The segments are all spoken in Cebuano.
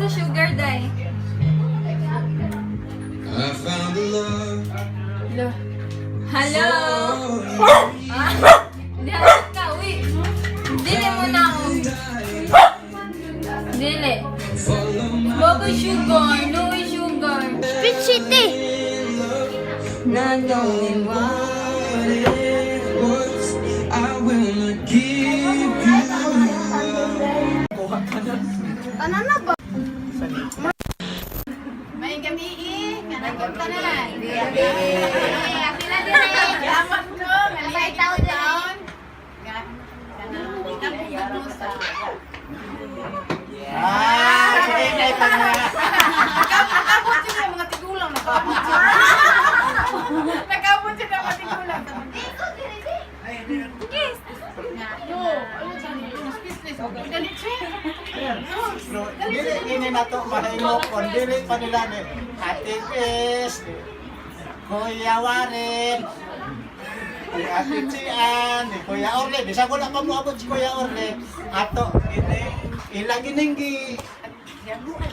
Sa sugar, day. I found a love. Hello. Hello. Ah, diha ka, uy. Dili mo na ako. Dili. Follow my Bago sugar, no sugar. Spit City. Not knowing what it was, I will not give you up. Tanan na ba? May gabi eh. Kanang tanan. Sila dire. Yaman ko. May tao dire. Ah, sige kay tanga. Nakabot yun yung mga tigulang. Nakabot yun. Nakabot yun ang mga tigulang. No, ano sa speechless. Dali siya. No, dili ini na to mahimo kon dili pa nila ni Ate Chris, ni Kuya Warren, ni Ate Chian, ni Kuya Orle. Bisag wala pa moabot si Kuya Orle. Ato ini ila gining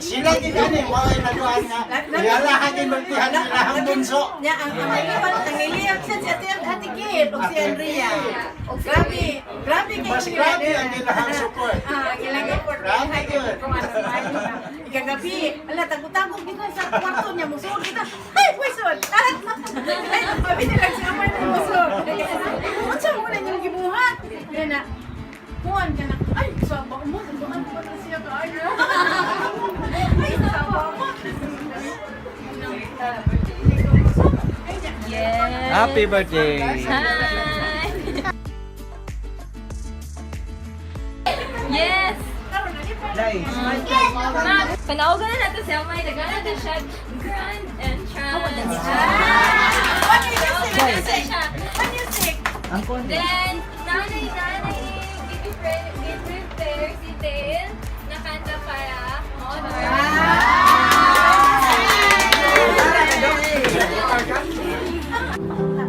sila gid ani mao ay naguan nga iyalahan ginultihan ilahang bunso. Nya ang ang iliyap siya si Ate Ate Kate o si Andrea. Grabe, grabe kay Mas grabe ang ilahang support. Ah, ilang effort. Grabe yun. Ikagabi, ala tago-tago kita sa kwarto niya musuod kita. Ay, poison. Ay, abi nila si Amar na musuod. Unsa mo na niyong gibuhat? Kaya na, kuan ka na. Ay, saba mo, sabaan ko na siya kaayo. Ay, saba mo. Yes. Happy birthday! Hi. Yes. Nice! Ma, panawagan na natin siya. May daghan natin siya. Grand entrance. What music? What music? Ang konti. Then, nanay, nanay, i-prepare si Dale na kanta para honor.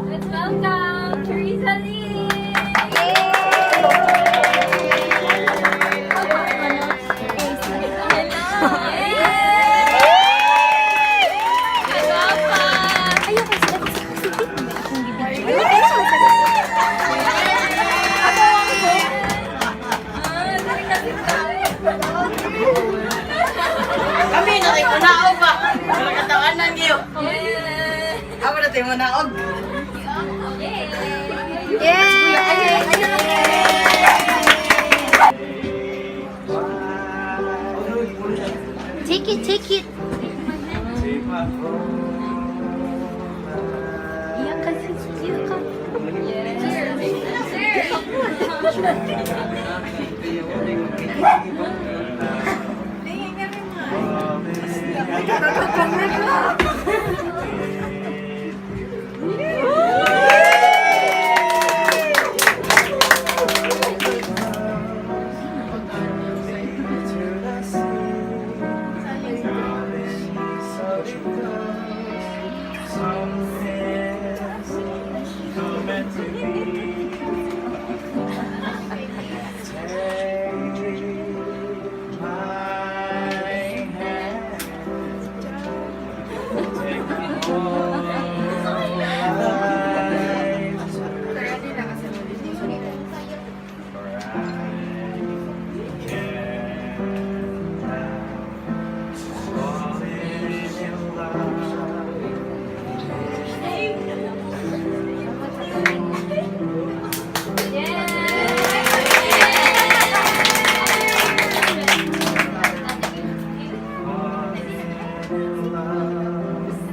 Let's welcome Teresa Lee! Hello! Ayaw kasi sila kasi akong gibidyo. Ah, dali kasi tayo. Kami na kay manaog ba? Nakatawanan gyud. Yeah. Amo na tayo manaog. Yay! Yay! Take it, take it. Iyak kasi, iyak ka. Yes. Sir! Meant to be. Take my hand. Take my whole life. For I can't help falling in love.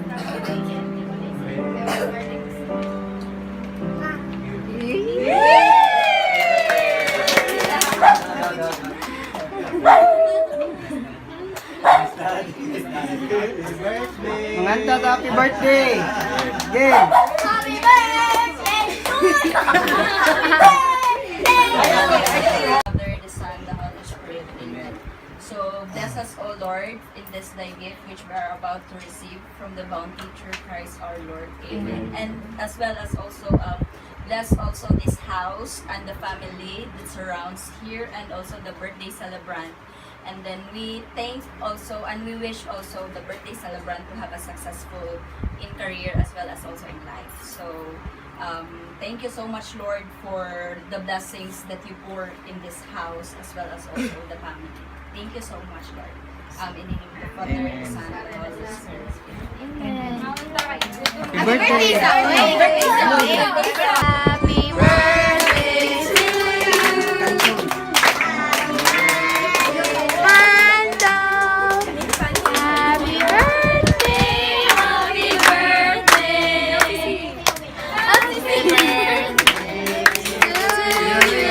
Happy birthday. Manganta ta, happy birthday! Game! Happy birthday to Father, the Son, the Holy Spirit. Amen. So bless us, O Lord, in this thy gift which we are about to receive from the bounty through Christ our Lord. Amen. And as well as also bless also this house and the family that surrounds here and also the birthday celebrant. And then we thank also and we wish also the birthday celebrant to have a successful in career as well as also in life. So thank you so much, Lord, for the blessings that you pour in this house as well as also the family. Thank you so much, Lord. In the name of the Father, the Son, and the Holy Spirit. Amen. Happy birthday! Happy birthday to you. Pando. Happy birthday. Happy birthday! Happy birthday to you.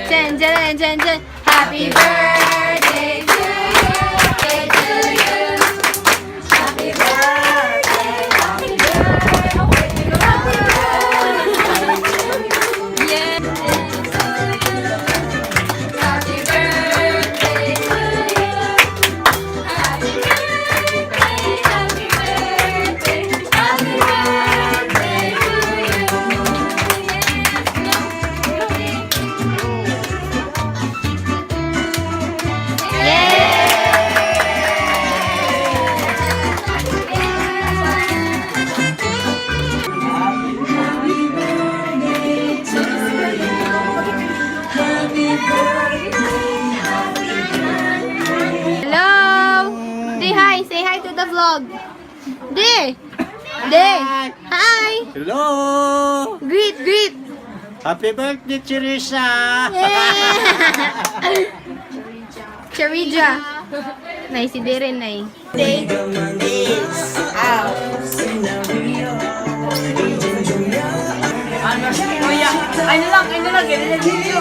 Jen, Jen, Jen, Jen. Happy birthday to you. To you. Happy birthday. Happy birthday. Happy birthday. Yeah. Happy birthday to you. Happy birthday, happy birthday, happy birthday to you. Hello! Di, hi! Say hi to the vlog. Di! Di! Hi! Hello! Greet, greet! Happy birthday, Cherisa! Yeah! Charija. Nay, si Darren, nay. Kuya, ano lang, ano lang, ganun lang video.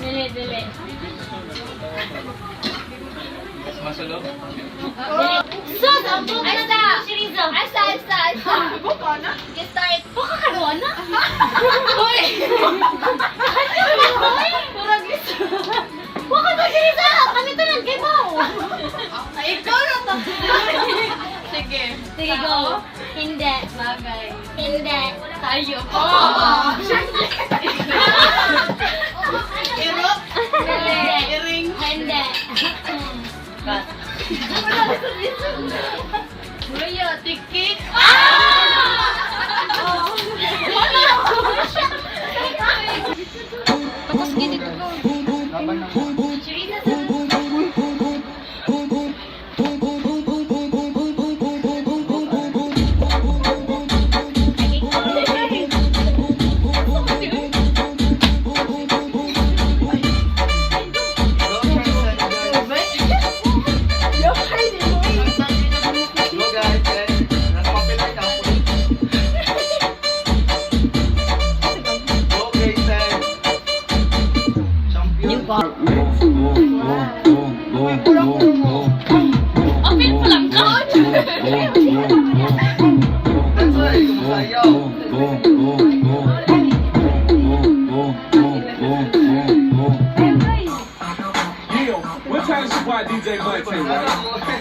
Dili, dili. Masulog? Sus, ang buka na. Asa, asa, asa. Buka na? Get start. Buka ka na? Hoy! Hoy! Murag gusto. Buka to, Shiriza! Kami tanan kay mo! Ay, ikaw na to. Sige. Sige, go. Hindi. Bagay. Hindi. Tayo. Oh! Iro, Hindi. iring. Hindi. Kuya, tikik. Ah! Tapos ganito ko. Go guys, guys. Nasa papel na ito. Go Grayson.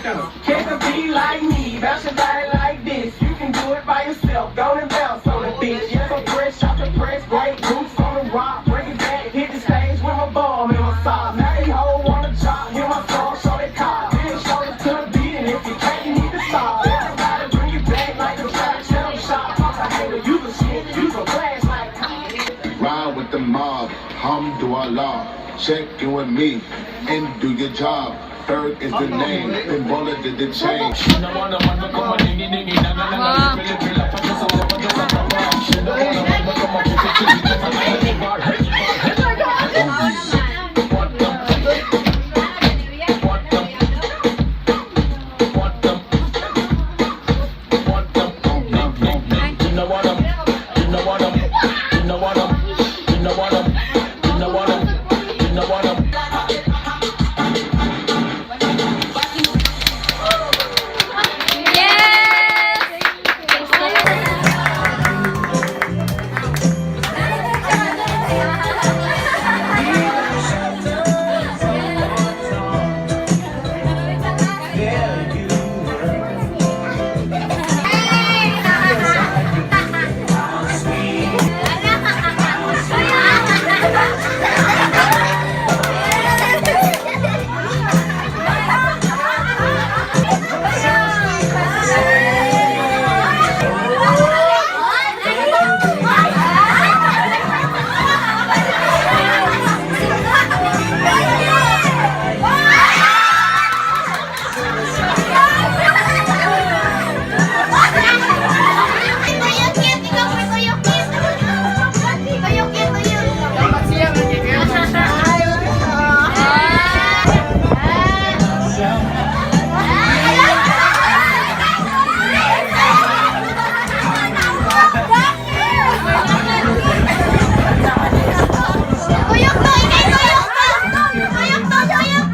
Can't be like me, bounce your body like this. You can do it by yourself. Go and bounce on the bitch. Yes, I'm fresh off the press, great boots on the rock. Break it back, hit the stage with my bomb in my sock. Now they hoe wanna drop, hear my song, show they cop. Then shoulders to the beat, and if you can't, you need to stop. Everybody bring it back like a trap channel shop. Fuck a hater, you the shit, you the flashlight. Ride with the mob, hamdulillah. Check in with me and do your job. Third is the name, then baller did the change. You know what I'm, you know what I'm, you know what I'm, you know what I'm, you know what I'm. Yes! Tuyok to! Ikay tuyok to! Tuyok to! Tuyok!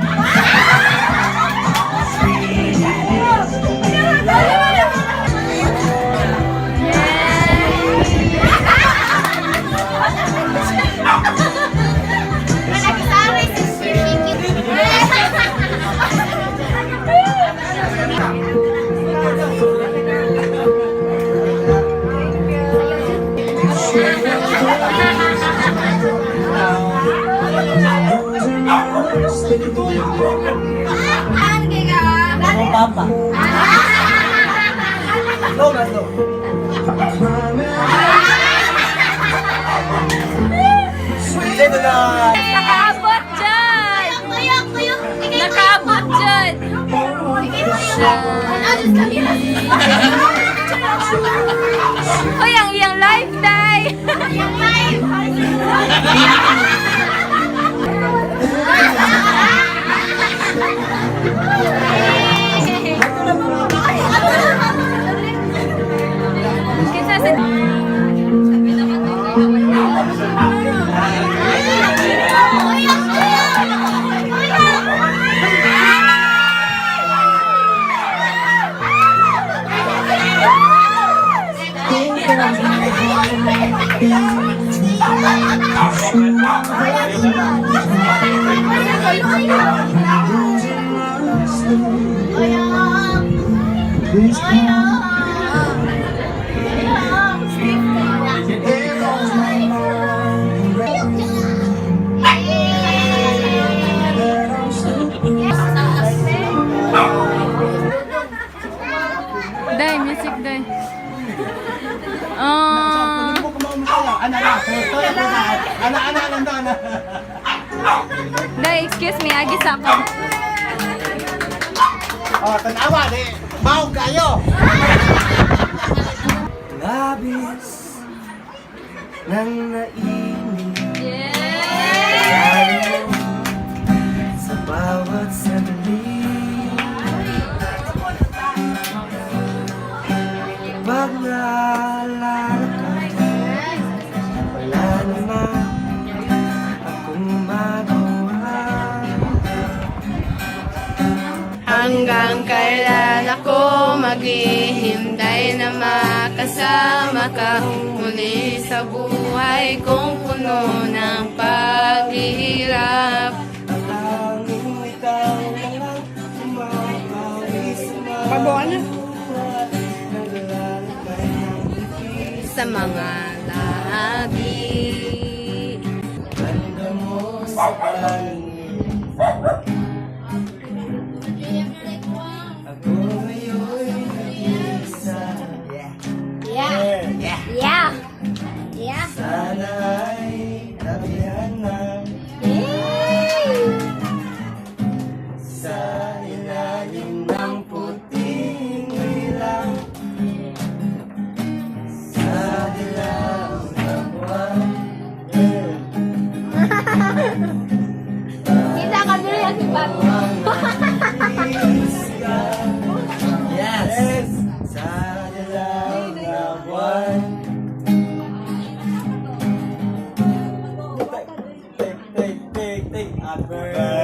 Manag-isari si Shiki. Ako papa. Go, let's go. Dito na. Nakaabot dyan! Tuyok! Tuyok! Ikay tuyok! Nakaabot dyan! Ikay tuyok! Ah, Diyos kami. Hoy, ang iyang life day! Yung live! Kinsa si Tuyok! Tuyok! Tuyok! Day, music day. Ah, Ana, ana, ana, ana, ana. Day, excuse me, agi sa ako. Oh, tanawa di. Baog kayo. Labis ng nainit. Yeah! Sa bawat sandali, pag naalala ka, wala naman akong magawa. Hanggang kailan ako maghihintay na makasama ka muli sa buhay kong puno ng paghihirap? Tanging ikaw lang ang umapawi. Babuan na. Sa mga labi. Ganda mo sa paningin. Ako ngayon'y nag-iisa. Yeah. Yeah. Yeah. Sana ay tabihan na Yay! sa ilalim ng puting ilaw, sa dilaw ng buwan. Kita ka diri ang sipag. Yes! Sa dilaw ng buwan. Take, take, take, take. Happy